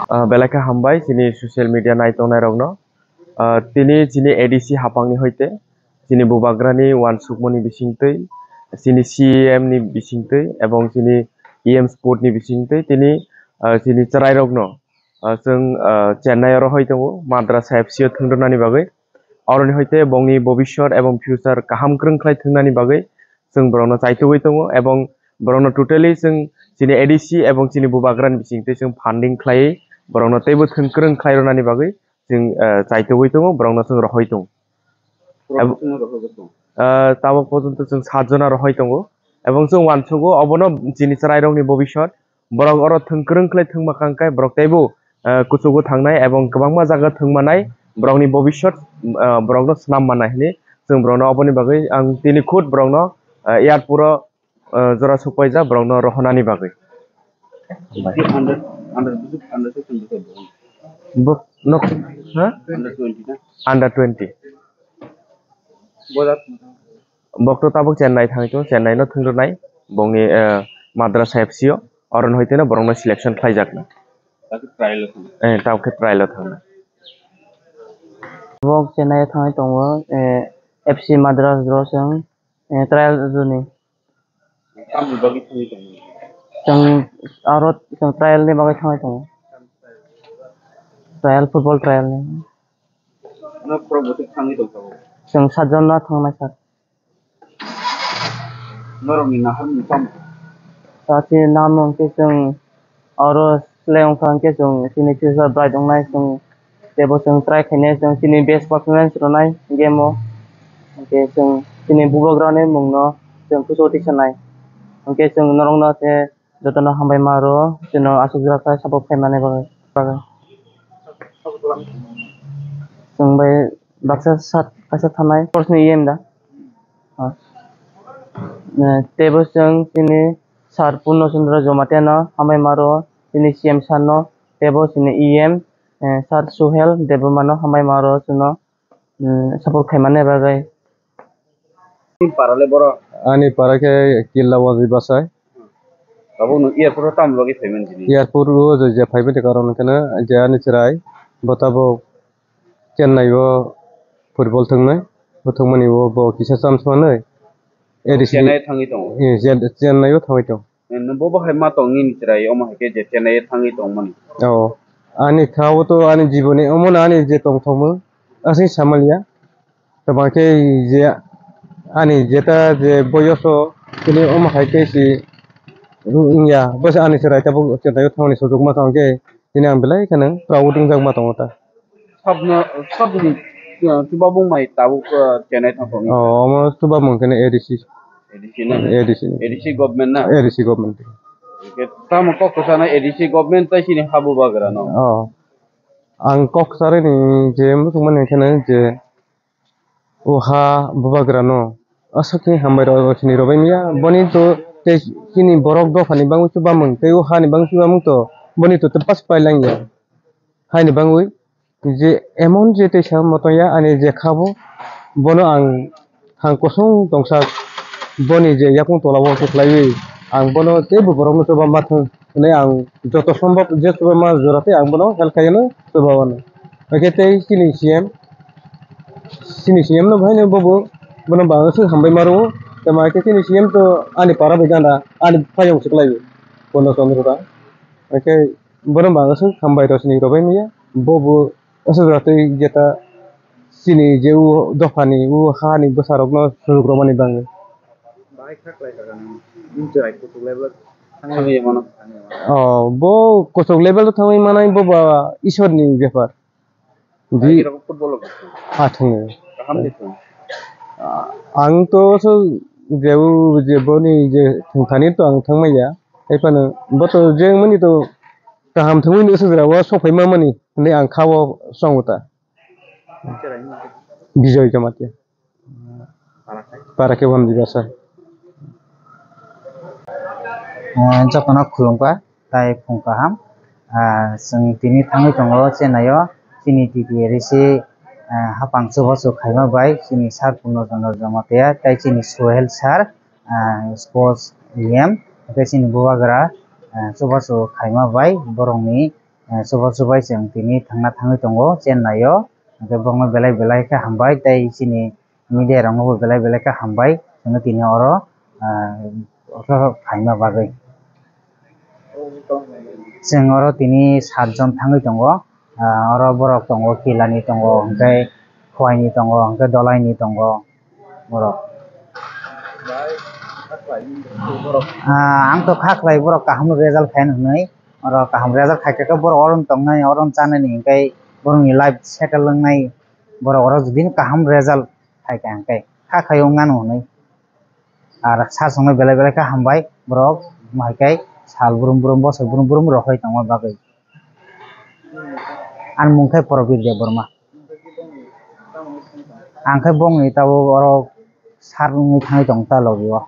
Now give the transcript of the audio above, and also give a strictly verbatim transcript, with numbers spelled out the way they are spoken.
Ah, belai khe hambai chini social media naitongnai rokno. Ah, tini chini A D C hapangni hoite chini bubagrani uansukmani bisingtwi, chini C E M ni bisingtwi, ebong chini E M sport ni bisingtwi tini, ah, chini chwrairokno, ah, chwng, ah, Chennai o rohoi tongo, Madrasa F C o thwngdornani bagwi. Oroni hoite bongni bobiswt ebong future kaham kwrwng khlai thwngnani bagwi chwng borokno chaitugwi tongo, ebong borokno totally chwng chini A D C ebong chini bubagrani bisingtwi chwng funding khlaiwi borokno teibo thwng kwrwng khlai rwnani bagwi chwng, ah, chaitugwi tongo, borokno chwng rohoi tongo. Borok Ebo- chwngno rohorjak tongo. Ah, tabok porjonto chwng saat jona rohoi tongo, ebong chwng uansugo obono chini chwrairokni bobiswt borok oro thwng kwrwng khlai thwngma kangkhe borok teibo, ah, kuchugo thangnai ebong kwbangma jaga thwngmanai borokni bobiswt, ah, borokno swnam mannai hinwi chwng borokno oboni bagwi ang tini khud borokno, ah, airport o, ah, jora sukpaijak borokno rohonani bagwi. Under, under, under, under, Bo nok, ha? Under twenty na? Under twenty. Bodak. Bok to tabuk Chennai thangwi tongo, Chennai no thwngdornai bongni, eh, Madrasa F C o, oron hoiteno borokno selection khlaijakna. Tabuk trial o thangna. Eh, tabuk khe trial o thangna. Bok Chennai o thangwi tongo, eh, F C Madras rosong, eh, trial rwni. Tamni bagwi thangwi tongo? Chwng aro chwng trial ni bagwi thangwi tongo. Trial, football trial ni. Ano khorok bwswk thangwi tongkha bo? Chwng saat jon no thangnai sir. Norokni naharmung tamo? Sir, chini naharmung khe chwng oro seleng wngkha hwnkhe chwng chini future bright wngnai chwng teibo chwng try khainai chwng chini best performance rwnai game o. Hwnkhe chwng chini bubagrani mungno chwng kuchugo tiksanai. Hwnkhe chwng norokno khe jotono hambai ma rwo, chwngno aswk jora khe support khaimani bagwi, bagwi. Chwng bai baksa sat kaisa thanai, sports ni E M da. Ah. Eh, teibo chwng chini sir Purno Chandra Jamatia no hambai ma rwo, chini C M sir no, teibo chini E M, eh, sir Suhel Debbarma no hambai ma rwo, chwngno, mm, support khaimani bagwi. Ani para le borok? Ani para khe Killa Wajir Bachai. Abo nwng airport o tamo bagwi phaimani tini? Airport o je, je phaimani karon hwnkhe no je ani chwrai bo tabuk Chennai o football thwngnai, bo thwngmani o bo kisa chance manwi A D C Chennai thangwi tongo? Eh, Chen-, Chennai o thangwi tongo. Eh, nwng bo bahai ma tong nini chwrai, omo hai khe je Chennai o thangwi tongmani? Oh, ani kha o to ani jiboni omo no ani je tongthokmung aswk samaliya. Tamo khe je ani jeta je boyoso tini omo hai khe si wngya, bwsa ani chwrai tabuk Chennai o thangmani sujuk ma tong khe tini ang belai kheno proud wngjak ma tongo ta. Sabno, sabni, uh, chubamung mai tabuk, uh, Chennai thang tongni. Oh, omo chubamung khe A D C. A D C na? A D C. A D C government na? A D C government. Hwnkhe tamo kok kwchana A D C government tai sini ha bubagra no? Oh. Ang kok kwcharwi ni je muchungmani hwnkhe no je o ha bubagra no aswk khe hambai rw sini rwbai manya. Boni to tei chini borok dopha ni bagwi chubamung tei o ha ni bagwi chubamung to boni to tei pas pailangya. Haini bagwi je emon je teisa motoya ani je kha bo, bono ang thang kosong tongsa boni je yakung tola o se khlaiwi ang bono teibo borokno chuba ma thung hwnwi ang joto sombhob je chuba ma jora tei ang bono help khaiyano chuba wano. Hwnkhe tei chini C M, chini C M no bahaino bobo bono bangwi swk hambai ma rwo. Tamo khe chini C M to ani para bai gana ani payung se khlaiwi bono chondro da. Hwnkhe bono bangwi swk hambai rw sini rwbai manya. Bobo aswk jora tei jeta chini je o dophani o hani bwsarokno sujuk rwmani bagwi. Bahai kha khlai kha nini chwrai kuchuk level thangwi mano. Oh, bo kuchuk level o thangwi manai bo ba Ishwar ni bepar. Di- Agi rok football rok. Ah, thung. Kaham de thung. Ah, ang to so je o je boni je thung thani to ang thang maya. Hai phano bo to je mani to kaham thungwi ni swk jora o sok phai ma mani hinwi ang kha o song ta. Bijoy Jamatia. Para khe Wamdi Bachai. Eh, jotono khulumkha, tai phung kaham. Ah, chwng tini thangwi tongo Chennai o, chini T T A D C, ah, hapang chubachu khaima bai chini sir Purno Chandra Jamatia tei chini Sohel sir, ah, sports E M, tei chini bubagra, ah, chubachu khaima bai borokni, ah, chubachu bai chwng tini thangna thangwi tongo Chennai o, hwnkhe borokno belai belai khe hambai tei chini media rokno bo belai belai khe hambai chwngno tini oro, ah, oro phaima bagwi. Chwng oro tini sat jon thangwi tongo. Ah, oro borok tongo, Kilani tongo, hwnkhe Khowai ni tongo, hwnkhe Dolai ni tongo borok. Ah, ang to kha khlai borok kaham result khaina hwnwi, oro kaham result khaikha khe borok oro tongnai, oro chanani, hwnkhe borokni life settle wngnai, borok oro jodi kaham result khaikha hwnkhe kha khaio wngnano hwnwi. Ar sir songno belai belai khe hambai borok, omo hai khe sal brum brum, bosor brum brum rohoi tongma bagwi. Ani mung khe Probir Debbarma. Ang khe bongni tabuk oro sir wngwi thangwi tong ta logi o.